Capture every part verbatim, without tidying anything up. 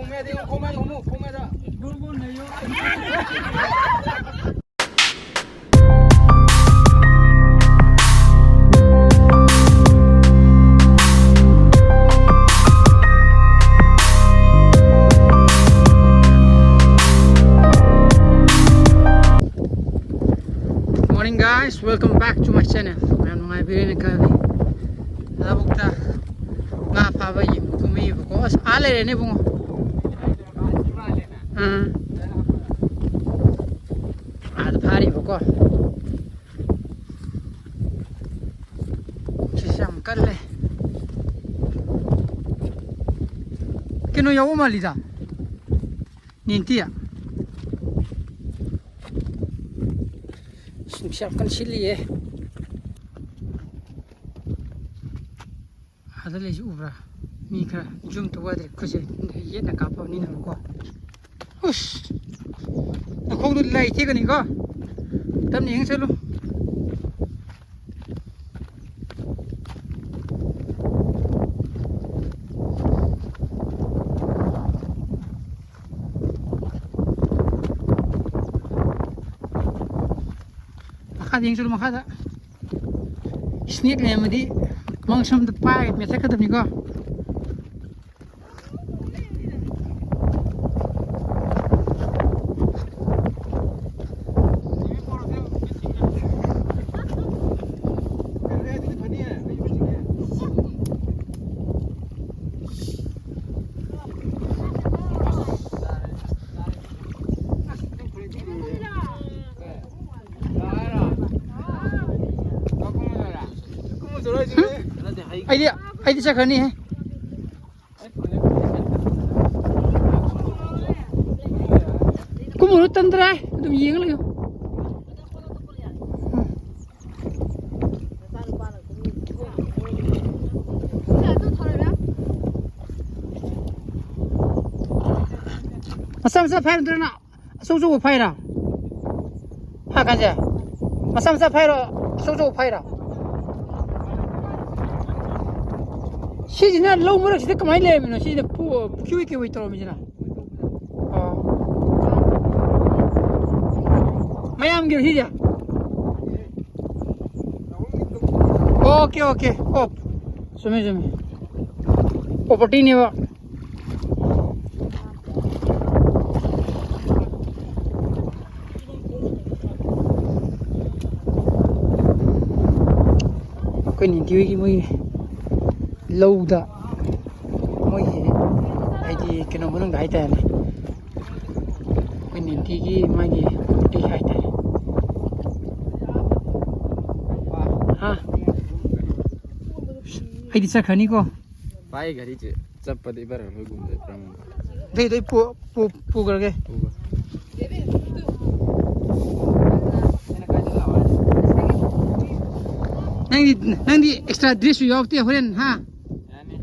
Morning guys, welcome back to my channel. ꯌꯥꯝ ꯅꯨꯡꯉꯥꯏꯕꯤꯔꯦꯅ ꯈꯜꯂꯤ꯫ ꯂꯧꯕꯨꯛꯇ ꯉꯥ ꯐꯥꯕ ꯌꯦꯡꯕ ꯀꯨꯝꯃꯛꯏꯕꯀꯣ꯫ ꯑꯁ, ꯑꯥ ꯂꯩꯔꯦꯅꯦ ꯏꯕꯨꯡꯉꯣ꯫ ꯑꯥ꯫ ꯑꯥꯗ ꯐꯥꯔꯤꯕꯀꯣ꯫ ꯁꯤꯁꯦ ꯌꯥꯝ ꯀꯜꯂꯦ꯫ ꯀꯩꯅꯣ ꯌꯥꯎꯕ ꯃꯥꯜꯂꯤꯗ꯫ ꯅꯦꯟꯇꯤꯌꯥ꯫ ꯑꯁ, ꯅꯨꯡꯁꯤꯠ ꯌꯥꯝ ꯀꯟꯅ ꯁꯤꯠꯂꯤꯌꯦ꯫ ꯑꯥꯗ ꯂꯩꯁꯤ ꯎꯕ꯭ꯔꯥ? ꯃꯤ ꯈꯔ ꯖꯨꯝ ꯇꯧꯕ ꯌꯥꯗ꯭ꯔꯦ꯫ ꯈꯨꯠꯁꯦ ꯌꯦꯠꯅ ꯀꯥꯞꯄꯕꯅꯤꯅꯀꯣ꯫ ꯎꯁ! ꯅꯈꯣꯡꯗꯨ ꯂꯩ ꯊꯦꯛꯀꯅꯤꯀꯣ꯫ ꯇꯞꯅ ꯌꯦꯡ ꯆꯠꯂꯨ꯫ ꯃꯈꯥꯗ ꯌꯦꯡ ꯆꯠꯂꯨ, ꯃꯈꯥꯗ꯫ ꯁ꯭ꯅꯦꯛ ꯂꯩꯔꯝꯃꯗꯤ ꯃꯉꯛ ꯁꯝꯗ ꯄꯥꯏꯔꯒ ꯃꯦꯠꯊꯠꯀꯗꯕꯅꯤꯀꯣ꯫ ꯑꯩꯗꯤ, ꯑꯩꯗꯤ ꯆꯠꯈ꯭ꯔꯅꯤꯍꯦ꯫ ꯀꯨꯝꯃꯨꯔꯣ, ꯇꯟꯗ꯭ꯔꯥ? ꯑꯗꯨꯝ ꯌꯦꯡꯉ ꯂꯩꯌꯨ꯫ ꯃꯆꯥ ꯃꯆꯥ ꯐꯥꯏꯔꯝꯗ꯭ꯔꯅ? ꯑꯆꯧ ꯑꯆꯧꯕ ꯐꯥꯏꯔꯥ? ꯐꯥ ꯀꯥꯟꯁꯦ? ꯃꯆꯥ ꯃꯆꯥ ꯐꯥꯏꯔꯣ? ꯑꯆꯧ ꯑꯆꯧꯕ ꯐꯥꯏꯔꯥ? ꯁꯤꯁꯤꯅ ꯂꯧ ꯃꯔꯛꯁꯤꯗ ꯀꯃꯥꯏꯅ ꯂꯩꯔꯝꯃꯤꯅꯣ? ꯁꯤꯁꯤꯅ ꯄꯨ-, ꯀꯤꯋꯤ ꯀꯤꯋꯤ ꯇꯧꯔꯝꯃꯤꯁꯤꯅ? ꯑꯣ꯫ ꯃꯌꯥꯝꯒꯤꯔꯣ ꯁꯤꯁꯦ? Okay, okay. ꯑꯣ, ꯆꯨꯝꯃꯦ, ꯆꯨꯝꯃꯦ꯫ ꯄ꯭ꯔꯣꯄꯔꯇꯤꯅꯦꯕ꯫ ꯑꯩꯈꯣꯏ ꯅꯤꯡꯊꯤꯒꯤ ꯃꯣꯏꯒꯤ ꯂꯧꯗ, ꯃꯣꯏꯒꯤ ꯍꯥꯏꯗꯤ ꯀꯩꯅꯣ ꯃꯅꯨꯡꯗ ꯍꯥꯏꯇꯥꯔꯦꯅꯦ, ꯑꯩꯈꯣꯏ ꯅꯤꯡꯊꯤꯒꯤ ꯃꯥꯒꯤ ꯄ꯭ꯔꯣꯄꯔꯇꯤ ꯍꯥꯏꯇꯥꯔꯦ꯫ ꯍꯥ? ꯑꯩꯗꯤ ꯆꯠꯈ꯭ꯔꯅꯤꯀꯣ꯫ ꯄꯥꯏ ꯒꯥꯔꯤꯁꯦ ꯆꯠꯄꯗꯤ ꯕꯔ ꯍꯣꯏꯒꯨꯝꯕꯗ ꯄꯨꯔꯝꯃꯣ꯫ ꯑꯗꯨꯏ, ꯑꯗꯨꯏ ꯄꯨ-, ꯄꯨ-, ꯄꯨꯈ꯭ꯔꯒꯦ꯫ ꯄꯨꯈ꯭ꯔꯣ꯫ ꯅꯪꯗꯤ, ꯅꯪꯗꯤ ꯑꯦꯛꯁꯇ꯭ꯔꯥ ꯗ꯭ꯔꯦꯁꯁꯨ ꯌꯥꯎꯔꯛꯇꯦ ꯍꯣꯔꯦꯟ, ꯍꯥ? ꯌꯥꯅꯤ꯫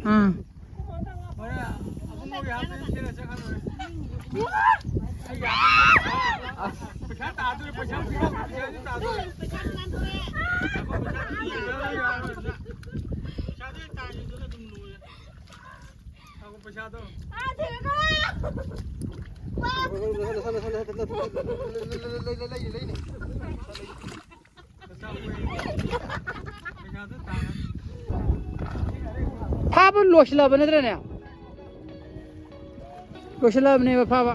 ꯑꯥ꯫ ꯐꯥꯕ ꯂꯣꯏꯁꯤꯜꯂꯕ ꯅꯠꯇ꯭ꯔꯅꯦ? ꯂꯣꯏꯁꯤꯜꯂꯕꯅꯦꯕ ꯐꯥꯕ꯫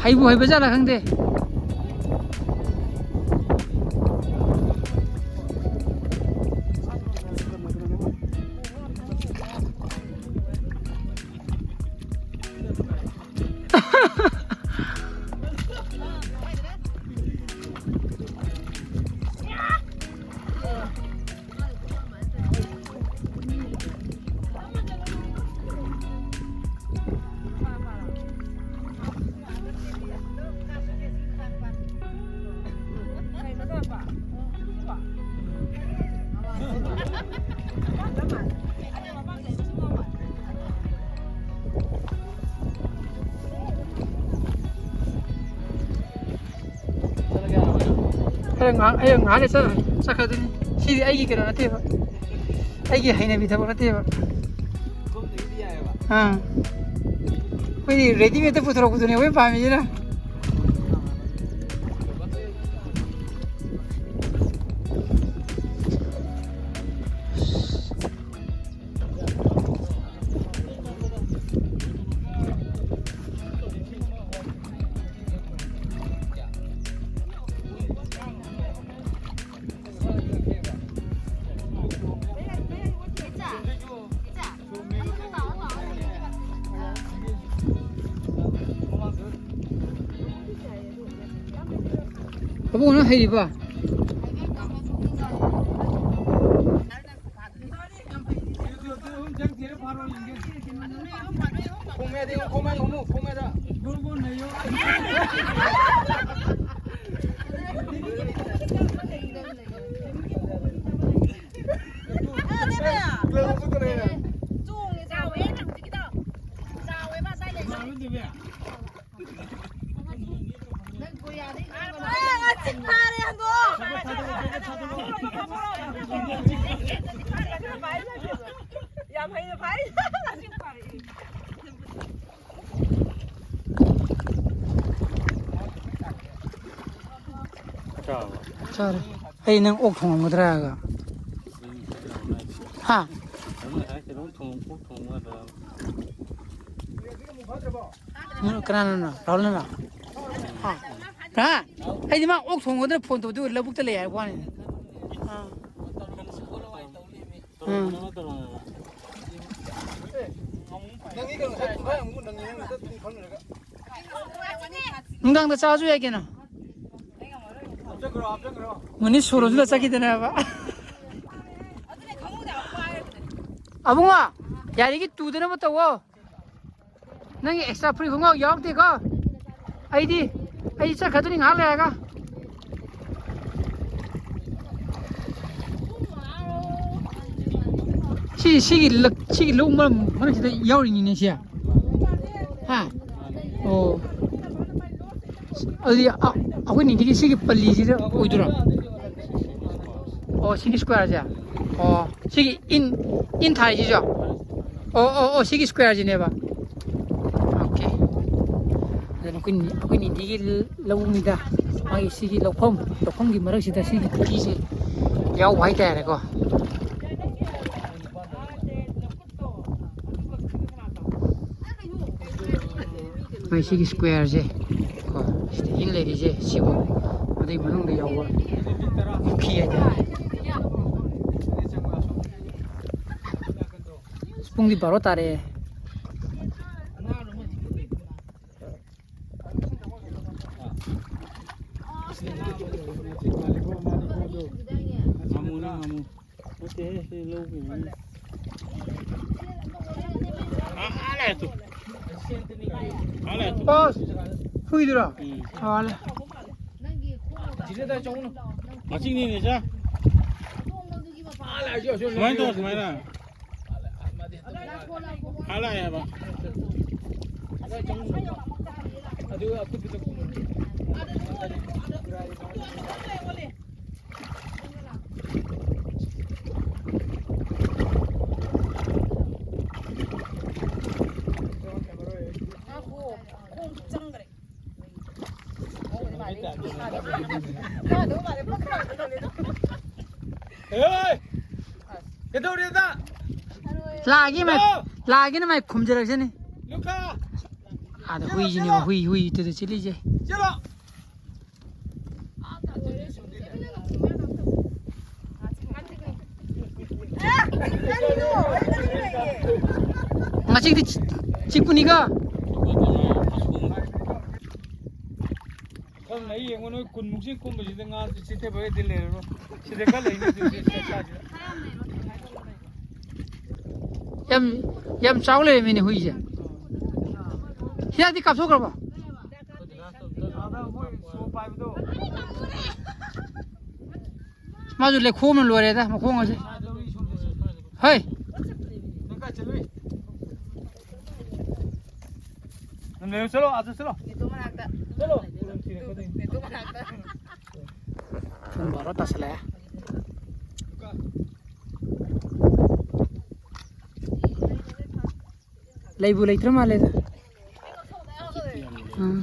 ꯍꯩꯕꯨ ꯍꯩꯕ ꯖꯥꯠꯂ ꯈꯪꯗꯦ꯫ ꯈꯔ ꯉꯥꯏꯍꯥꯛ, ꯑꯩ ꯉꯥꯏꯍꯥꯛ ꯂꯩꯔ ꯆꯠꯈ꯭ꯔꯅꯤ꯫ ꯁꯤꯗꯤ ꯑꯩꯒꯤ ꯀꯩꯅꯣ ꯅꯠꯇꯦꯕ, ꯑꯩꯒꯤ ꯍꯩꯅꯕꯤ ꯊꯕꯛ ꯅꯠꯇꯦꯕ꯫ ꯑꯥ, ꯑꯩꯈꯣꯏꯗꯤ ꯔꯦꯗꯤꯃꯦꯗꯇ ꯄꯨꯊꯣꯔꯛꯄꯗꯨꯅꯦ ꯑꯩꯈꯣꯏ ꯄꯥꯝꯃꯤꯁꯤꯅ꯫ ꯑꯕꯨꯡꯉꯣ, ꯅꯪ ꯍꯩꯔꯤꯕ? ꯌꯥꯝ ꯍꯩꯅ ꯐꯥꯔꯤ꯫ ꯆꯥꯔꯦ꯫ ꯑꯩ ꯅꯪ ꯑꯣꯛ ꯊꯣꯡꯉꯝꯒꯗ꯭ꯔꯥ ꯍꯥꯏꯔꯒ꯫ ꯍꯥ? ꯀꯅꯥꯅꯣ? ꯔꯥꯍꯨꯜꯅꯔꯣ? ꯍꯥ? ꯍꯥ? ꯑꯩꯗꯤ ꯃꯥ ꯑꯣꯛ ꯊꯣꯡꯒꯗ꯭ꯔꯥ ꯐꯣꯟ ꯇꯧꯕꯗꯨ ꯂꯧꯕꯨꯛꯇ ꯂꯩ ꯍꯥꯏꯕ ꯋꯥꯅꯤ꯫ ꯑꯥ꯫ ꯎꯝ꯫ ꯅꯨꯡꯗꯥꯡꯗ ꯆꯥꯁꯨ ꯌꯥꯏ ꯀꯩꯅꯣ꯫ ꯃꯅꯤ ꯁꯣꯔꯣꯁꯨ ꯆꯠꯈꯤꯗꯅꯕ꯫ ꯑꯕꯨꯡꯉꯣ, ꯌꯥꯔꯤꯒꯤ ꯇꯨꯗꯅꯕ ꯇꯧꯋꯣ꯫ ꯅꯪꯒꯤ ꯑꯦꯛꯁꯇ꯭ꯔꯥ ꯐꯨꯔꯤꯠ ꯈꯣꯡꯒ꯭ꯔꯥꯎ ꯌꯥꯎꯔꯛꯇꯦꯀꯣ꯫ ꯑꯩꯗꯤ, ꯑꯩ ꯆꯠꯈ꯭ꯔꯗꯣꯏꯅꯤ ꯉꯥꯏꯍꯥꯛ ꯂꯩꯔꯒ꯫ ꯁꯤ, ꯁꯤꯒꯤ ꯂꯛ-, ꯁꯤꯒꯤ ꯂꯧ ꯃꯔꯝ ꯃꯔꯛꯁꯤꯗ ꯌꯥꯎꯔꯤꯅꯤꯅꯦ ꯁꯤ꯫ ꯍꯥ? ꯑꯣ꯫ ꯑꯗꯨꯗꯤ ꯑ-, ꯑꯩꯈꯣꯏ ꯅꯤꯡꯊꯤꯒꯤ ꯁꯤꯒꯤ ꯄꯜꯂꯤꯁꯤꯗ ꯑꯣꯏꯗꯣꯏꯔꯣ? ꯑꯣ, ꯁꯤꯒꯤ squareꯁꯦ? ꯑꯣ, ꯁꯤꯒꯤ in, in ꯊꯥꯏꯁꯤꯁꯨ? ꯑꯣ, ꯑꯣ, ꯑꯣ, ꯁꯤꯒꯤ squareꯁꯤꯅꯦꯕ꯫ OK꯫ ꯑꯗꯨꯅ ꯑꯩꯈꯣꯏ ꯅꯤ-, ꯑꯩꯈꯣꯏ ꯅꯤꯡꯊꯤꯒꯤ ꯂꯧꯕꯨꯛꯅꯤꯗ꯫ ꯃꯥꯒꯤ ꯁꯤꯒꯤ ꯂꯧꯐꯝ, ꯂꯧꯐꯝꯒꯤ ꯃꯔꯛꯁꯤꯗ ꯁꯤꯒꯤ ꯄꯨꯈ꯭ꯔꯤꯁꯦ ꯌꯥꯎꯕ ꯍꯥꯏꯇꯥꯔꯦꯀꯣ꯫ ꯃꯣꯏ ꯁꯤꯒꯤ squareꯁꯦ ꯀꯣ, ꯁꯤꯗ ꯏꯟ ꯂꯩꯔꯤꯁꯦ ꯁꯤꯕꯨ, ꯑꯗꯨꯒꯤ ꯃꯅꯨꯡꯗ ꯌꯥꯎꯕ ꯄꯨꯈ꯭ꯔꯤ ꯍꯥꯏꯇꯥꯔꯦ꯫ ꯄꯨꯡꯗꯤ ꯕꯥꯔꯣ ꯇꯥꯔꯦ꯫ ꯉꯥꯃꯨꯅꯦ, ꯉꯥꯃꯨ꯫ ꯅꯠꯇꯦꯍꯦ, ꯁꯤ ꯂꯧꯒꯤꯅꯤ꯫ ꯑꯥ, ꯑꯥ ꯂꯥꯛꯑꯦ ꯇꯨ꯫ ꯑꯥ ꯂꯥꯛꯑꯦ ꯇꯨ꯫ ꯑꯣ, ꯍꯨꯏꯗꯨꯔꯣ? ꯎꯝ꯫ ꯑꯥ, ꯂꯥꯛꯑꯦ꯫ ꯃꯆꯤꯡꯅꯤꯅꯦ, ꯆꯥ꯫ ꯁꯨꯃꯥꯏꯅ ꯇꯧ, ꯁꯨꯃꯥꯏꯅ꯫ ꯑꯥ ꯂꯥꯛꯑꯦ ꯍꯥꯏꯕ꯫ ꯀꯩꯗꯧꯔꯦꯗ? ꯂꯥꯛꯑꯒꯦ ꯃꯥꯏ, ꯂꯥꯛꯑꯣ! ꯂꯥꯛꯑꯒꯦꯅ ꯃꯥꯏ ꯈꯨꯝꯖꯔꯛꯁꯅꯤ꯫ ꯂꯨꯀꯥ! ꯑꯥꯗ ꯆꯦꯜꯂꯣ, ꯍꯨꯏꯁꯤꯅꯦꯕ, ꯆꯦꯜꯂꯣ! ꯍꯨꯏ, ꯍꯨꯏ, ꯏꯇꯨꯗ ꯆꯦꯜꯂꯤꯁꯦ꯫ ꯆꯦꯜꯂꯣ! ꯉꯁꯤꯗꯤ ꯆꯤ-, ꯆꯤꯛꯄꯅꯤꯀꯣ꯫ ꯈꯪꯅ ꯑꯩ ꯌꯦꯡꯉꯣ, ꯅꯣꯏ ꯀꯨꯟꯃꯨꯛꯁꯤ ꯀꯨꯝꯕꯁꯤꯗ ꯉꯥꯁꯨ ꯆꯤꯊꯕ ꯍꯦꯛꯇ ꯂꯩꯔꯔꯣꯏ꯫ ꯁꯤꯗ ꯈꯔ ꯂꯩꯅꯤ, ꯁꯤꯗ, ꯁꯤꯗ, ꯁꯤꯗ꯫ ꯌꯥꯝ, ꯌꯥꯝ ꯆꯥꯎ ꯂꯩꯔꯝꯃꯤꯅꯦ ꯍꯨꯏꯁꯦ꯫ ꯍꯤꯗꯥꯛꯇꯤ ꯀꯥꯞꯊꯣꯛꯈ꯭ꯔꯕꯣ? ꯑꯥꯗ ꯃꯣꯏ ꯁꯣ ꯄꯥꯏꯕꯗꯣ꯫ ꯃꯥꯁꯨ ꯂꯩꯈꯣꯝꯅ ꯂꯣꯏꯔꯦꯗ ꯃꯈꯣꯡ ꯑꯁꯦ꯫ ꯍꯩ! ꯅꯪ ꯀꯥꯏ ꯆꯠꯂꯨꯏ? ꯅꯪ ꯂꯩꯌꯨ, ꯆꯠꯂꯣ, ꯑꯥꯗ ꯆꯠꯂꯣ꯫ ꯅꯦꯇꯣ ꯃꯅꯥꯛꯇ꯫ ꯄꯨꯡ ꯕꯥꯔꯣ ꯇꯥꯁꯜꯂꯛꯑꯦ꯫ ꯂꯩꯕꯨ ꯂꯩꯇ꯭ꯔ ꯃꯥꯜꯂꯦꯗ꯫ ꯎꯝ꯫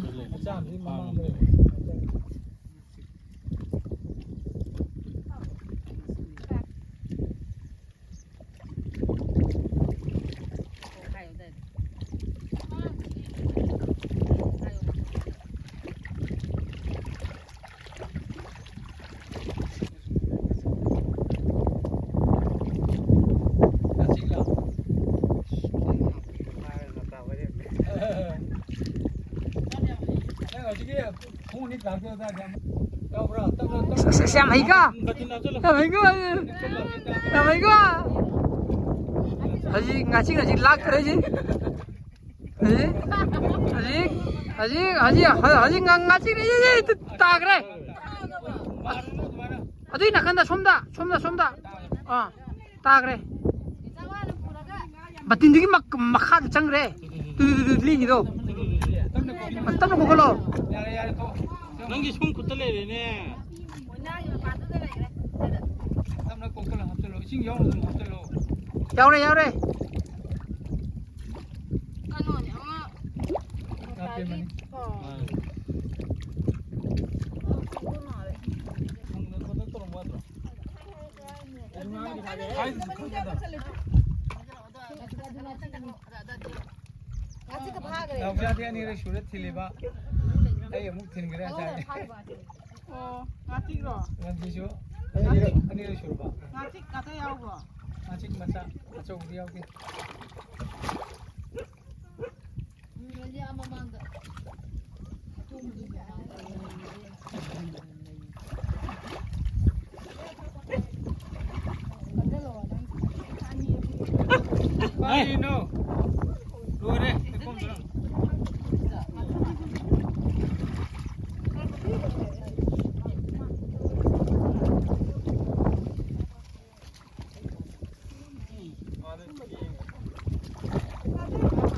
ꯑꯁ, ꯑꯁ, ꯌꯥꯝ ꯍꯩꯀꯣ? ꯌꯥꯝ ꯍꯩꯀꯣ? ꯌꯥꯝ ꯍꯩꯀꯣ? ꯍꯧꯖꯤꯛ ꯉꯥꯆꯤꯛ, ꯉꯥꯆꯤꯛ ꯂꯥꯛꯈ꯭ꯔꯦ ꯁꯤ꯫ ꯍꯧꯖꯤꯛ, ꯍꯧꯖꯤꯛ, ꯍꯧꯖꯤꯛ, ꯍꯧꯖꯤꯛ, ꯍꯧꯖꯤꯛ ꯉꯥ-, ꯉꯥꯆꯤꯛ ꯇꯥꯈ꯭ꯔꯦ꯫ ꯑꯗꯨꯏ ꯅꯥꯀꯟꯗ, ꯁꯣꯝꯗ, ꯁꯣꯝꯗ, ꯁꯣꯝꯗ꯫ ꯑꯥ, ꯇꯥꯈ꯭ꯔꯦ꯫ ꯕꯥꯇꯤꯟꯗꯨꯒꯤ ꯃꯛ-, ꯃꯈꯥꯗ ꯆꯪꯈ꯭ꯔꯦ꯫ ꯇꯨ, ꯇꯨ, ꯇꯨ, ꯇꯨ, ꯂꯦꯡꯉꯤꯗꯣ꯫ ꯇꯞꯅ ꯀꯣꯛꯍꯜꯂꯣ꯫ ꯅꯪꯒꯤ ꯁꯣꯝ ꯈꯨꯠꯇ ꯂꯩꯔꯦꯅꯦ꯫ ꯇꯞꯅ ꯀꯣꯛꯍꯜꯂꯣ, ꯍꯥꯞꯆꯤꯜꯂꯣ꯫ ꯏꯁꯤꯡ ꯌꯥꯎꯅ ꯑꯗꯨꯝ ꯍꯥꯞꯆꯤꯜꯂꯣ꯫ ꯌꯥꯎꯔꯦ, ꯌꯥꯎꯔꯦ꯫ ꯀꯩꯅꯣꯅꯦ, ꯑꯃ ꯍꯥꯞꯄꯦ, ꯃꯅꯤ꯫ ꯑꯥ꯫ ꯊꯣꯡꯗ ꯈꯣꯠꯇ ꯇꯧꯔꯝꯕ ꯅꯠꯇ꯭ꯔꯣ? ꯍꯥꯏꯗꯨꯁꯨ ꯈꯪꯒꯗꯕ꯫ ꯅꯥꯎꯆꯥꯗꯤ ꯑꯅꯤꯔꯛ ꯁꯨꯔꯦ ꯊꯤꯜꯂꯤꯕ꯫ ꯑꯩ ꯑꯃꯨꯛ ꯊꯤꯟꯈ꯭ꯔꯦ ꯉꯁꯥꯏ꯫ ꯑꯣ, ꯉꯥꯆꯤꯛꯔꯣ? ꯉꯥꯆꯤꯛꯁꯨ ꯑꯅꯤꯔꯛ ꯁꯨꯔꯕ꯫ ꯉꯥꯆꯤꯛ ꯉꯥꯛꯇ ꯌꯥꯎꯕ꯭ꯔꯣ? ꯉꯥꯆꯤꯛ ꯃꯆꯥ, ꯑꯆꯧꯕꯗꯤ ꯌꯥꯎꯗꯦ꯫ ꯀꯔꯤꯅꯣ? ꯂꯣꯏꯔꯦ꯫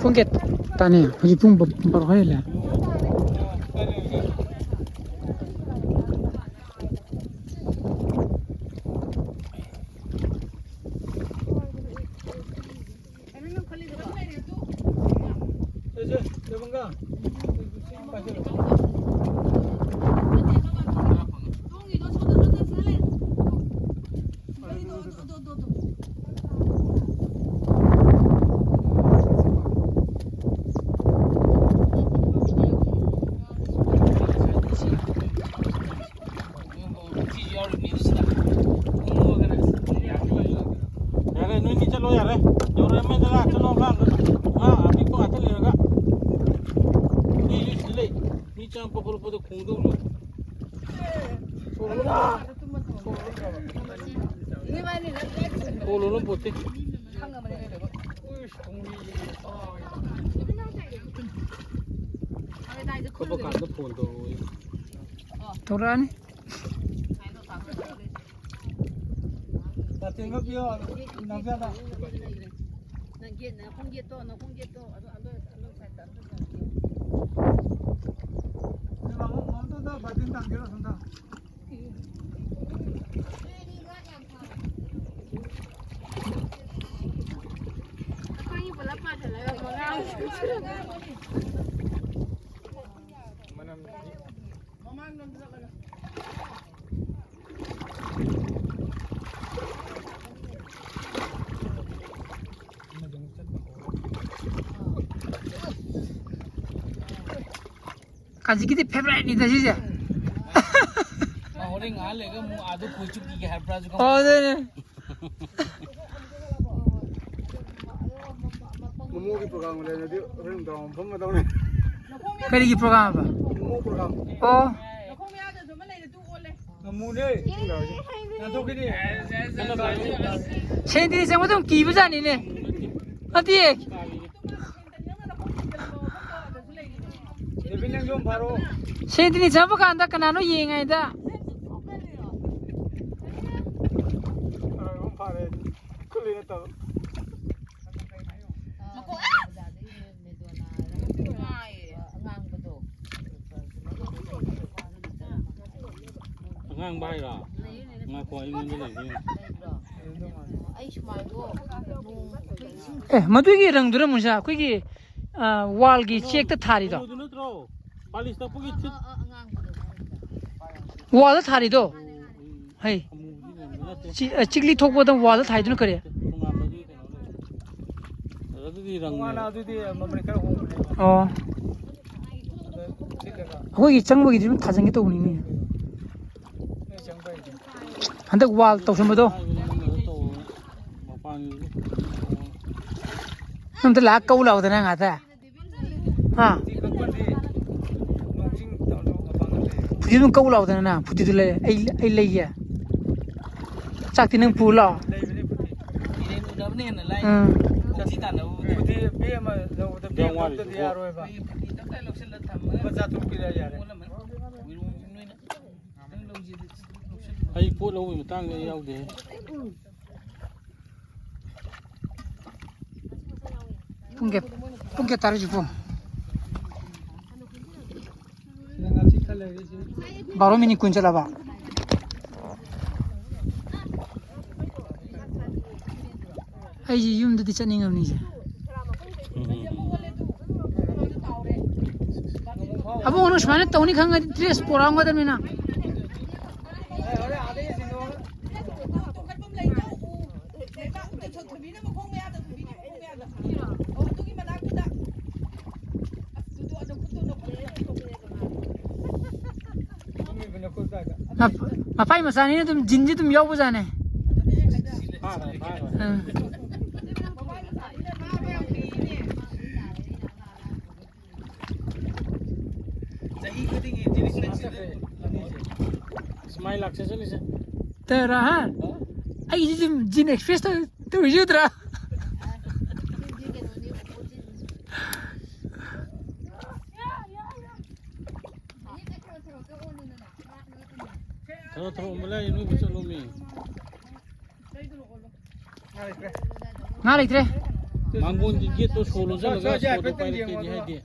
ꯄꯨꯡ ꯀꯌꯥ ꯇꯥꯅꯤ? ꯍꯧꯖꯤꯛ ꯄꯨꯡ ꯕ-, ꯕꯥꯔꯣ ꯍꯦꯜꯂꯦ꯫ ꯌꯥꯔꯦ, ꯅꯣꯏꯅꯤ ꯆꯠꯂꯣ, ꯌꯥꯔꯦ꯫ ꯌꯧꯔꯛꯑꯝꯃꯦꯗꯅ, ꯆꯠꯂꯣ, ꯑꯉꯥꯡꯗꯣ꯫ ꯉꯥ ꯑꯄꯤꯛꯄ ꯉꯥꯛꯇ ꯂꯩꯔꯒ꯫ ꯃꯤ, ꯃꯤ ꯁꯤꯗ ꯂꯩ꯫ ꯃꯤ ꯆꯪꯉꯛꯄ ꯈꯣꯠꯂꯛꯄꯗ ꯈꯣꯡꯗꯧꯔꯣ꯫ ꯈꯣꯡ ꯂꯣꯜꯂꯝ ꯄꯣꯠꯇꯦ꯫ ꯊꯣꯛꯄ ꯀꯥꯟꯗ ꯐꯣꯟ ꯇꯧꯔꯛꯑꯣ꯫ ꯇꯧꯔꯛꯑꯅꯤ꯫ ꯅꯥꯇꯦꯡꯒ ꯄꯤꯌꯣ, ꯏꯅꯥꯎꯆꯥꯗ꯫ ꯅꯪ ꯒꯦꯠ, ꯅꯈꯣꯡ ꯒꯦꯠꯇꯣ, ꯅꯈꯣꯡ ꯒꯦꯠꯇꯣ, ꯑꯗꯨ, ꯑꯗꯨ, ꯑꯗꯨ ꯁꯥꯏꯠꯇ ꯑꯝꯇ ꯆꯠꯂꯨꯁꯤ꯫ ꯃꯥꯃꯣ, ꯃꯥꯃꯣ, ꯑꯝꯇ ꯕꯥꯔꯇꯤꯟ ꯊꯥꯡꯒꯦꯔꯣ, ꯑꯁꯣꯝꯗ? ꯑꯩꯈꯣꯏꯒꯤ ꯄꯨꯂꯞ ꯄꯥꯁꯤꯜꯂꯒ ꯃꯉꯥ꯫ ꯃꯅꯝ ꯀꯥꯖꯤꯛꯀꯤꯗꯤ favourite ꯅꯤꯗ ꯁꯤꯁꯦ꯫ ꯃꯥ ꯍꯣꯔꯦꯟ ꯉꯥꯏꯍꯥꯛ ꯂꯩꯔꯒ ꯑꯃꯨꯛ ꯑꯥꯗ ꯈꯣꯏ ꯆꯨꯞꯈꯤꯒꯦ ꯍꯥꯏꯕ꯭ꯔꯥꯁꯨ ꯈꯪꯗꯦ꯫ ꯑꯣ, ꯑꯗꯨꯅꯦ꯫ ꯃꯣꯃꯣꯒꯤ program ꯂꯩꯔꯗꯤ ꯍꯣꯔꯦꯟ ꯅꯨꯡꯗꯥꯡ ꯋꯥꯏꯔꯝ ꯐꯝꯃꯗꯧꯅꯦ꯫ ꯀꯔꯤꯒꯤ program ꯍꯥꯏꯕ? ꯃꯣꯃꯣ program꯫ ꯑꯣ꯫ ꯉꯥꯃꯨꯅꯦ꯫ ꯅꯥꯟꯊꯣꯛꯈꯤꯅꯤ꯫ ꯁꯦꯟꯇ꯭ꯔꯤ ꯆꯪꯕꯗ ꯑꯗꯨꯝ ꯀꯤꯕꯖꯥꯠꯅꯤꯅꯦ꯫ ꯅꯠꯇꯦ꯫ ꯗꯦꯕꯤꯠ, ꯅꯪꯁꯨ ꯑꯃ ꯐꯥꯔꯣ꯫ ꯁꯦꯟꯇ꯭ꯔꯤ ꯆꯪꯕ ꯀꯥꯟꯗ ꯀꯅꯥꯅꯣ ꯌꯦꯡꯉꯩꯗ꯫ ꯑ, ꯑꯃ ꯐꯥꯔꯦ꯫ ꯈꯨꯠꯂꯤ ꯅꯠꯇꯕ꯫ ꯃꯀꯣꯛ, ꯑ! ꯑꯉꯥꯡꯕ ꯍꯥꯏꯔꯣ? ꯉꯥꯏꯈꯣ, ꯑꯩꯉꯣꯟꯗ ꯂꯩꯕꯤꯌꯨ꯫ ꯑꯦ, ꯃꯗꯨꯒꯤ ꯔꯪꯗꯨꯔ ꯃꯨꯟꯁꯥ? ꯑꯩꯈꯣꯏꯒꯤ ꯑ, ꯋꯥꯜꯒꯤ ꯆꯦꯛꯇ ꯊꯥꯔꯤꯗꯣ? ꯀꯩꯅꯣꯗꯨ ꯅꯠꯇ꯭ꯔꯣ? ꯄꯥꯂꯤꯁ ꯇꯛꯄꯒꯤ ꯊꯤꯠ-, ꯋꯥꯜꯗ ꯊꯥꯔꯤꯗꯣ? ꯍꯩ꯫ ꯑꯃꯨꯕꯗꯤ ꯅꯠꯇꯦ꯫ ꯆꯤ-, ꯑ, ꯆꯤꯛꯂꯤ ꯊꯣꯛꯄꯗ ꯋꯥꯜꯗ ꯊꯥꯏꯗꯨꯅ ꯀꯔꯤ? ꯇꯣꯉꯥꯟꯕꯗꯤ ꯀꯩꯅꯣ ꯂꯩ꯫ ꯑꯗꯨꯗꯤ ꯔꯪꯅꯦ꯫ ꯇꯣꯉꯥꯟꯅ ꯑꯗꯨꯗꯤ ꯃꯃꯜ ꯈꯔ ꯍꯣꯡꯕꯅꯦꯕ꯫ ꯑꯣ꯫ ꯑꯗ ꯊꯤꯠꯂꯒ꯫ ꯑꯩꯈꯣꯏꯒꯤ ꯆꯪꯕꯒꯤꯗꯤ ꯑꯗꯨꯝ ꯊꯥꯖꯤꯟꯒꯦ ꯇꯧꯕꯅꯤꯅꯦ꯫ ꯅꯣꯏ ꯆꯪꯕ ꯍꯥꯏꯗꯤ꯫ ꯍꯟꯗꯛ ꯋꯥꯜ ꯇꯧꯁꯟꯕꯗꯣ꯫ ꯃꯄꯥꯟꯒꯤꯗꯤ꯫ ꯑꯝꯇ ꯂꯥꯛꯑ ꯀꯧ ꯂꯥꯎꯗꯅ ꯉꯥꯛꯇ꯫ ꯍꯥ? ꯐꯨꯇꯤ ꯑꯗꯨꯝ ꯀꯧ ꯂꯥꯎꯗꯅ ꯅꯪ, ꯐꯨꯇꯤꯗꯨ ꯂꯩ-, ꯑꯩ, ꯑꯩ ꯂꯩꯒꯦ꯫ ꯆꯥꯛꯇꯤ ꯅꯪ ꯄꯨ ꯂꯥꯛꯑꯣ꯫ ꯎꯝ꯫ ꯐꯨꯇꯤ ꯕꯦꯛ ꯑꯃ ꯂꯧꯕꯗ ꯕꯦꯛ ꯂꯧꯗꯗꯤ ꯌꯥꯔꯣꯏꯕ꯫ ꯂꯨꯄꯥ ꯆꯥꯇ꯭ꯔꯨꯛ ꯄꯤꯔꯛꯑ ꯌꯥꯔꯦ꯫ ꯑꯩ ꯄꯣꯠ ꯂꯧꯕꯒꯤ ꯃꯇꯥꯡꯗ ꯑꯩ ꯌꯥꯎꯗꯦ꯫ ꯄꯨꯡ ꯀꯌꯥ, ꯄꯨꯡ ꯀꯌꯥ ꯇꯥꯔꯦ ꯍꯧꯖꯤꯛꯄꯨ? ꯕꯥꯔꯣ ꯃꯤꯅꯤꯠ ꯀꯨꯟ ꯆꯠꯂꯕ? ꯑꯩꯁꯦ ꯌꯨꯝꯗꯗꯤ ꯆꯠꯅꯤꯡꯉꯕꯅꯤꯁꯦ꯫ ꯑꯕꯨꯡꯉꯣ, ꯅꯪ ꯁꯨꯃꯥꯏꯅ ꯇꯧꯅꯤ ꯈꯪꯉꯗꯤ ꯗ꯭ꯔꯦꯁ ꯄꯣꯔꯛꯑꯝꯒꯗꯕꯅꯤꯅ꯫ ꯃꯞ-, ꯃꯄꯥꯏ ꯃꯆꯥꯅꯤꯅ ꯑꯗꯨꯝ ꯖꯤꯟꯁꯤ ꯑꯗꯨꯝ ꯌꯥꯎꯕꯖꯥꯠꯅꯦ꯫ ꯎꯝ꯫ ꯆꯍꯤ ꯈꯨꯗꯤꯡꯒꯤ ꯖꯤꯅꯤꯛꯁ ꯂꯩꯁꯤꯗꯤ ꯑꯅꯤꯁꯦ꯫ ꯁꯨꯃꯥꯏ ꯂꯥꯛꯆꯁꯅꯨꯁꯦ꯫ ꯇꯔꯥ, ꯍꯥ? ꯑꯩꯁꯤ ꯖꯤꯟ, ꯖꯤꯟ ꯑꯦꯛꯁꯄ꯭ꯔꯦꯁ ꯇꯧ-, ꯇꯧꯔꯤꯁꯤ ꯎꯗ꯭ꯔꯥ? ꯊꯔꯣ, ꯊꯔꯣ, ꯑꯃ ꯂꯩ, ꯅꯣꯏꯕꯨ ꯆꯠꯂꯣꯃꯤ꯫ ꯉꯥ ꯂꯩꯇ꯭ꯔꯦ꯫ ꯃꯥꯡꯒꯣꯟꯒꯤ ꯒꯦꯠꯇꯣ ꯁꯣ ꯂꯣꯟꯁꯤꯜꯂꯒ ꯁꯣꯗꯣ ꯄꯥꯏꯔꯛꯀꯦꯗꯤ ꯍꯥꯏꯗꯦ꯫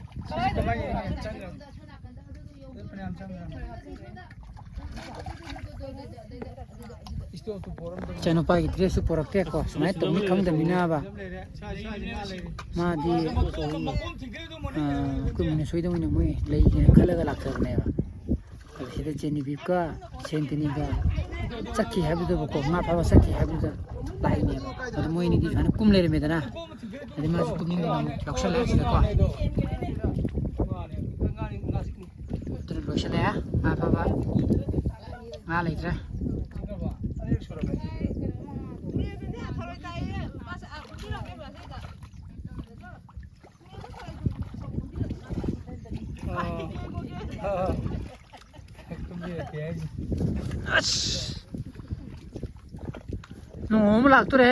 ꯏꯆꯥꯅꯨꯄꯥꯒꯤ ꯗ꯭ꯔꯦꯁꯁꯨ ꯄꯨꯔꯛꯇꯦꯀꯣ, ꯁꯨꯃꯥꯏꯅ ꯇꯧꯅꯤ ꯈꯪꯗꯕꯅꯤꯅꯕ꯫ ꯃꯥꯗꯤ ꯑꯩꯈꯣꯏ ꯃꯨꯟꯅ ꯁꯣꯏꯗꯧꯅꯤꯅ ꯃꯣꯏ ꯂꯩꯒꯦꯅ ꯈꯜꯂꯒ ꯂꯥꯛꯆꯕꯅꯦꯕ꯫ ꯑꯗꯨ ꯁꯤꯗ ꯖꯦꯅꯤꯕꯤꯞꯀ ꯁꯦꯟꯇꯅꯤꯒ ꯆꯠꯈꯤ ꯍꯥꯏꯕꯗꯨꯕꯀꯣ, ꯉꯥ ꯐꯥꯕ ꯆꯠꯈꯤ ꯍꯥꯏꯕꯗꯨꯗ ꯂꯥꯛꯏꯅꯦꯕ꯫ ꯑꯗꯨ ꯃꯣꯏ ꯑꯅꯤꯗꯤ ꯁꯨꯃꯥꯏꯅ ꯀꯨꯝ ꯂꯩꯔꯝꯃꯦꯗꯅ꯫ ꯑꯗꯩ ꯃꯥꯁꯨ ꯀꯨꯝꯅꯤꯡꯗꯅ ꯑꯃꯨꯛ ꯌꯥꯎꯁꯜꯂꯛꯑꯦ ꯁꯤꯗꯀꯣ꯫ ꯑꯗꯨꯅ ꯂꯣꯏꯁꯤꯜꯂꯛꯑꯦ ꯉꯥ ꯐꯥꯕ꯫ ꯉꯥ ꯂꯩꯇ꯭ꯔꯦ꯫ ꯑꯁ! ꯅꯣꯡ ꯑꯃ ꯂꯥꯛꯇꯣꯔꯦ꯫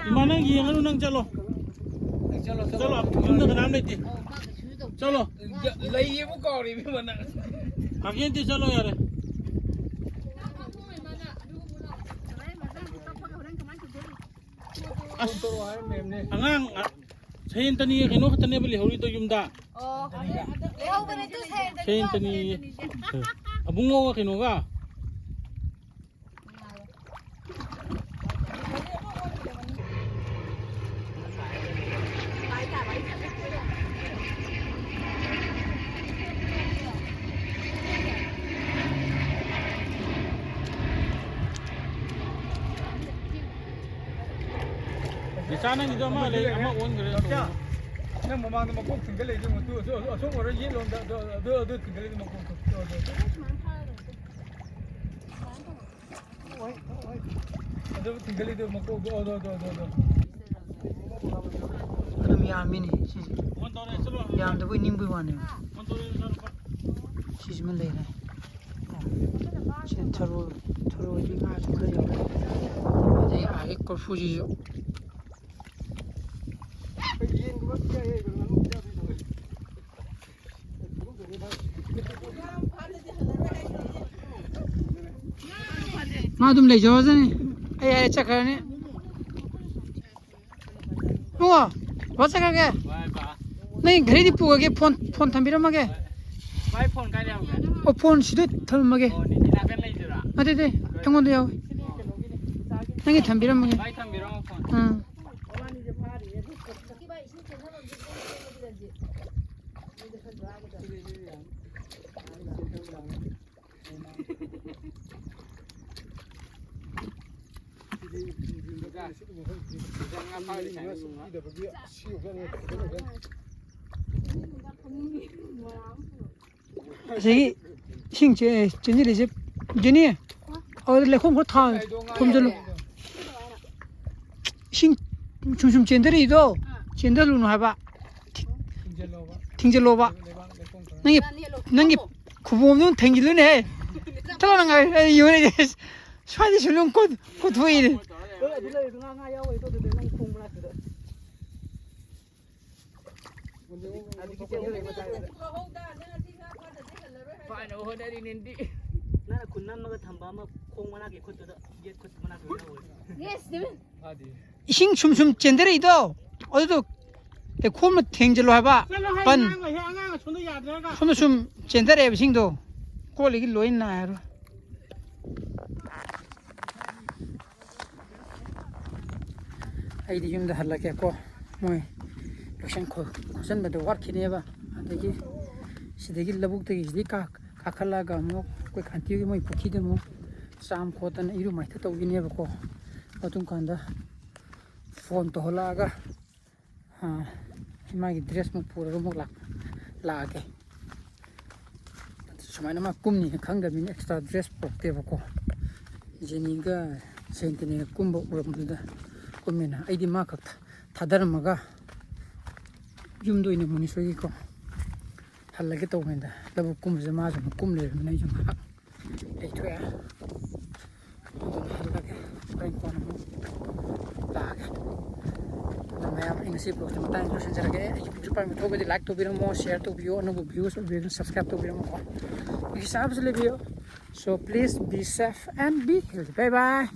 ꯏꯃꯥ, ꯅꯪ ꯌꯦꯡꯉꯅꯨ, ꯅꯪ ꯆꯠꯂꯣ꯫ ꯆꯠꯂꯣ, ꯌꯨꯝꯗ ꯀꯅꯥꯝ ꯂꯩꯇꯦ꯫ ꯆꯠꯂꯣ꯫ ꯂꯩꯌꯦꯕꯨ ꯀꯥꯎꯔꯦ ꯏꯕꯦꯝꯃ ꯅꯪ꯫ ꯀꯥꯀꯦꯟꯗꯤ ꯆꯠꯂꯣ ꯌꯥꯔꯦ꯫ ꯑꯁ, ꯑꯉꯥꯡ, ꯑ, ꯁꯌꯦꯟꯇꯅꯤ ꯀꯩꯅꯣ ꯈꯛꯇꯅꯦꯕ ꯂꯩꯍꯧꯔꯤꯗꯣ ꯌꯨꯝꯗ꯫ ꯑꯣ꯫ ꯂꯩꯍꯧꯕꯅꯦ, ꯇꯨ ꯁꯌꯦꯟꯇꯅꯤ꯫ ꯁꯌꯦꯟꯇꯅꯤ꯫ ꯑꯕꯨꯡꯉꯣꯒ ꯀꯩꯅꯣꯒ꯫ ꯕꯤꯁꯥ, ꯅꯪꯒꯤꯗꯣ ꯑꯃ ꯂꯩ, ꯑꯃ ꯑꯣꯟꯈ꯭ꯔꯦ꯫ ꯅꯪ ꯃꯃꯥꯡꯗ ꯃꯀꯣꯛ ꯊꯤꯡꯒꯠꯂꯛꯏꯗꯨ ꯃꯇꯨ ꯑꯁꯣ-, ꯑꯁꯣꯝ ꯑꯣꯏꯔ ꯌꯦꯠꯂꯣꯝꯗ ꯑꯗꯨ, ꯑꯗꯨ, ꯑꯗꯨ ꯊꯤꯡꯒꯠꯂꯛꯏꯗꯨ ꯃꯀꯣꯛꯇꯣ꯫ ꯑꯗꯨ, ꯑꯗꯨ꯫ ꯑꯗꯨ ꯊꯤꯡꯒꯠꯂꯤꯗꯨ ꯃꯀꯣꯛꯇꯣ, ꯑꯗꯣ, ꯑꯗꯣ, ꯑꯗꯣ, ꯑꯗꯣ꯫ ꯑꯗꯨꯝ ꯌꯥꯝꯃꯤꯅꯦ ꯁꯤꯁꯦ꯫ ꯌꯥꯝꯗꯕꯣꯏ ꯅꯤꯡꯕꯩ ꯋꯥꯅꯦꯕ꯫ ꯁꯤꯁꯤꯃ ꯂꯩꯔꯦ꯫ ꯁꯤ ꯊꯔꯣꯏ, ꯊꯔꯣꯏꯗꯤ ꯉꯥꯁꯨ ꯈꯔ ꯌꯥꯎꯔꯦ꯫ ꯑꯗꯩ ꯑꯥꯒꯤ ꯀꯣꯔꯐꯨꯁꯤꯁꯨ꯫ ꯃꯥ ꯑꯗꯨꯝ ꯂꯩꯖꯔꯖꯅꯤ꯫ ꯑꯩ ꯍꯥꯏꯔꯦ ꯆꯠꯈ꯭ꯔꯅꯤ꯫ ꯏꯕꯨꯡꯉꯣ, ꯕꯕꯥ ꯆꯠꯈ꯭ꯔꯒꯦ꯫ ꯅꯪ ꯘꯔꯤꯗꯤ ꯄꯨꯔꯒꯦ, ꯐꯣꯟ, ꯐꯣꯟ ꯊꯝꯕꯤꯔꯝꯃꯒꯦ꯫ ꯚꯥꯏ, ꯐꯣꯟ ꯀꯥꯏꯗ ꯌꯥꯎꯒꯦ? ꯑꯣ, ꯐꯣꯟ ꯁꯤꯗ ꯊꯝꯃꯒꯦ꯫ ꯑꯣ, ꯅꯤꯀꯤ ꯅꯥꯀꯟ ꯂꯩꯗꯨꯔꯥ? ꯅꯠꯇꯦ, ꯅꯠꯇꯦ, ꯑꯩꯉꯣꯟꯗ ꯌꯥꯎꯋꯦ꯫ ꯅꯪꯒꯤ ꯊꯝꯕꯤꯔꯝꯃꯒꯦ꯫ ꯚꯥꯏ, ꯊꯝꯕꯤꯔꯝꯃꯣ ꯐꯣꯟ꯫ ꯑꯥ꯫ ꯑꯁꯤꯒꯤ ꯏꯁꯤꯡ ꯆꯦ-, ꯆꯦꯟꯁꯤꯜꯂꯤꯁꯦ, ꯖꯦꯅꯤ, ꯑꯗꯨꯗ ꯂꯩꯈꯣꯝ ꯈꯔ ꯊꯥ-, ꯊꯣꯝꯖꯤꯜꯂꯨ꯫ ꯏꯁꯤꯡ ꯁꯨꯝ ꯁꯨꯝ ꯆꯦꯟꯊꯔꯛꯏꯗꯣ, ꯆꯦꯟꯊꯔꯨꯅꯨ ꯍꯥꯏꯕ꯫ ꯊꯤ-, ꯊꯤꯡꯖꯤꯜꯂꯣꯕ꯫ ꯅꯪꯒꯤ, ꯅꯪꯒꯤ ꯈꯨꯕꯣꯝꯗꯣ ꯊꯦꯡꯖꯤꯜꯂꯨꯅꯦꯍꯦ꯫ ꯆꯠꯂꯣ ꯅꯪ, ꯑꯩ ꯌꯦꯡꯉꯨꯅꯦ꯫ ꯁ꯭ꯋꯥꯏꯗ ꯁꯨꯝ ꯁꯨꯝ ꯀꯣꯠ-, ꯀꯣꯠꯊꯣꯛꯏꯅꯦ꯫ ꯑꯗꯨ ꯂꯩꯔꯤꯗꯣ ꯉꯥ, ꯉꯥ ꯌꯥꯎꯔꯤꯗꯣ ꯑꯗꯨꯗ ꯅꯪ ꯈꯣꯡ ꯃꯅꯥꯛꯇꯨꯗ꯫ ꯐꯥꯅꯕ ꯍꯣꯠꯅꯔꯤꯅꯦꯗꯤ꯫ ꯅꯪꯅ ꯈꯨꯟ ꯅꯝꯃꯒ ꯊꯝꯕ ꯑꯃ ꯈꯣꯡ ꯃꯅꯥꯛꯀꯤ ꯈꯨꯠꯇꯨꯗ, ꯌꯦꯠ ꯈꯨꯠ ꯃꯅꯥꯛꯇꯨꯗ ꯌꯥꯎꯍꯧꯔꯦ꯫ ꯐꯥꯗꯦ꯫ ꯏꯁꯤꯡ ꯁꯨꯝ ꯁꯨꯝ ꯆꯦꯟꯊꯔꯛꯏꯗꯣ, ꯑꯗꯨꯗꯣ ꯂꯩꯈꯣꯝꯅ ꯊꯦꯡꯖꯤꯜꯂꯣ ꯍꯥꯏꯕ꯫ ꯆꯠꯂꯣ ꯍꯥꯏ, ꯄꯟ꯫ ꯑꯉꯥꯡ ꯂꯩ, ꯑꯉꯥꯡ ꯑꯁꯣꯝꯗ ꯌꯥꯗ꯭ꯔꯒ꯫ ꯁꯣꯝꯗ ꯁꯨꯝ ꯆꯦꯟꯊꯔꯛꯑꯦꯕ ꯏꯁꯤꯡꯗꯣ, ꯀꯣꯠꯂꯤꯒꯤ ꯂꯣꯏ ꯅꯥꯏꯔꯣꯏ꯫ ꯑꯩꯗꯤ ꯌꯨꯝꯗ ꯍꯜꯂꯒꯦꯀꯣ꯫ ꯃꯣꯏ ꯂꯣꯏꯁꯟ ꯈꯣ-, ꯈꯣꯠꯆꯟꯕꯗꯣ ꯋꯥꯠꯈꯤꯅꯦꯕ꯫ ꯑꯗꯒꯤ ꯁꯤꯗꯒꯤ ꯂꯧꯕꯨꯛꯇꯒꯤ ꯁꯤꯗꯩ ꯀꯥ-, ꯀꯥꯈꯠꯂꯛꯑꯒ ꯑꯃꯨꯛ ꯑꯩꯈꯣꯏ ꯀꯥꯟꯇꯤꯒꯤ ꯃꯣꯏ ꯄꯨꯈ꯭ꯔꯤꯗ ꯑꯃꯨꯛ ꯆꯥꯝ ꯈꯣꯠꯇꯅ ꯏꯔꯨ ꯃꯥꯏꯊ ꯇꯧꯈꯤꯅꯦꯕꯀꯣ꯫ ꯑꯗꯨꯝ ꯀꯥꯟꯗ ꯐꯣꯟ ꯇꯧꯍꯜꯂꯛꯑꯒ, ꯑꯥ, ꯏꯃꯥꯒꯤ ꯗ꯭ꯔꯦꯁꯃꯨꯛ ꯄꯨꯔꯒ ꯑꯃꯨꯛ ꯂꯥꯛ-, ꯂꯥꯛꯑꯒꯦ꯫ ꯁꯨꯃꯥꯏꯅ ꯃꯥ ꯀꯨꯝꯅꯤꯅ ꯈꯪꯗꯕꯅꯤꯅ ꯑꯦꯛꯁꯇ꯭ꯔꯥ ꯗ꯭ꯔꯦꯁ ꯄꯨꯔꯛꯇꯦꯕꯀꯣ꯫ ꯖꯦꯅꯤꯒ ꯁꯦꯟꯇꯤꯅꯤꯒ ꯀꯨꯝꯕ ꯎꯔꯝꯕꯗꯨꯗ ꯀꯨꯝꯃꯦꯅ꯫ ꯑꯩꯗꯤ ꯃꯥ ꯈꯛ ꯊꯥ-, ꯊꯥꯗꯔꯝꯃꯒ ꯌꯨꯝꯗ ꯑꯣꯏꯅ ꯃꯨꯅꯤꯁꯣꯏꯒꯤꯀꯣ ꯍꯜꯂꯒꯦ ꯇꯧꯕꯅꯤꯗ꯫ ꯂꯧꯕꯨꯛ ꯀꯨꯝꯕꯁꯦ ꯃꯥꯁꯨ ꯑꯃꯨꯛ ꯀꯨꯝ ꯂꯩꯔꯝꯃꯤꯅ ꯑꯩꯁꯨ ꯉꯥꯏꯍꯥꯛ ꯂꯩꯊꯣꯛꯑꯦ꯫ ꯑꯗꯨꯅ ꯍꯜꯂꯒꯦ꯫ ꯍꯣꯔꯦꯟ ꯀꯣꯟꯅ ꯑꯃꯨꯛ ꯂꯥꯛꯑꯒꯦ꯫ ꯑꯗꯣ ꯃꯌꯥꯝ, ꯑꯩ ꯉꯁꯤ vlogꯁꯦ ꯃꯇꯥꯡ ꯂꯣꯏꯁꯤꯟꯖꯔꯒꯦ꯫ ꯑꯩꯒꯤ ꯌꯨꯇ꯭ꯌꯨꯕ ꯄꯥꯏꯕ ꯊꯣꯛꯑꯒꯗꯤ like ꯇꯧꯕꯤꯔꯝꯃꯣ, share ꯇꯧꯕꯤꯌꯣ, ꯑꯅꯧꯕ viewers ꯑꯣꯏꯕꯤꯔꯒꯅ subscribe ꯇꯧꯕꯤꯔꯝꯃꯣꯀꯣ꯫ ꯑꯩꯒꯤ ꯆꯥꯕꯁꯨ ꯂꯩꯕꯤꯌꯣ꯫ So please be safe and be healthy. Bye bye.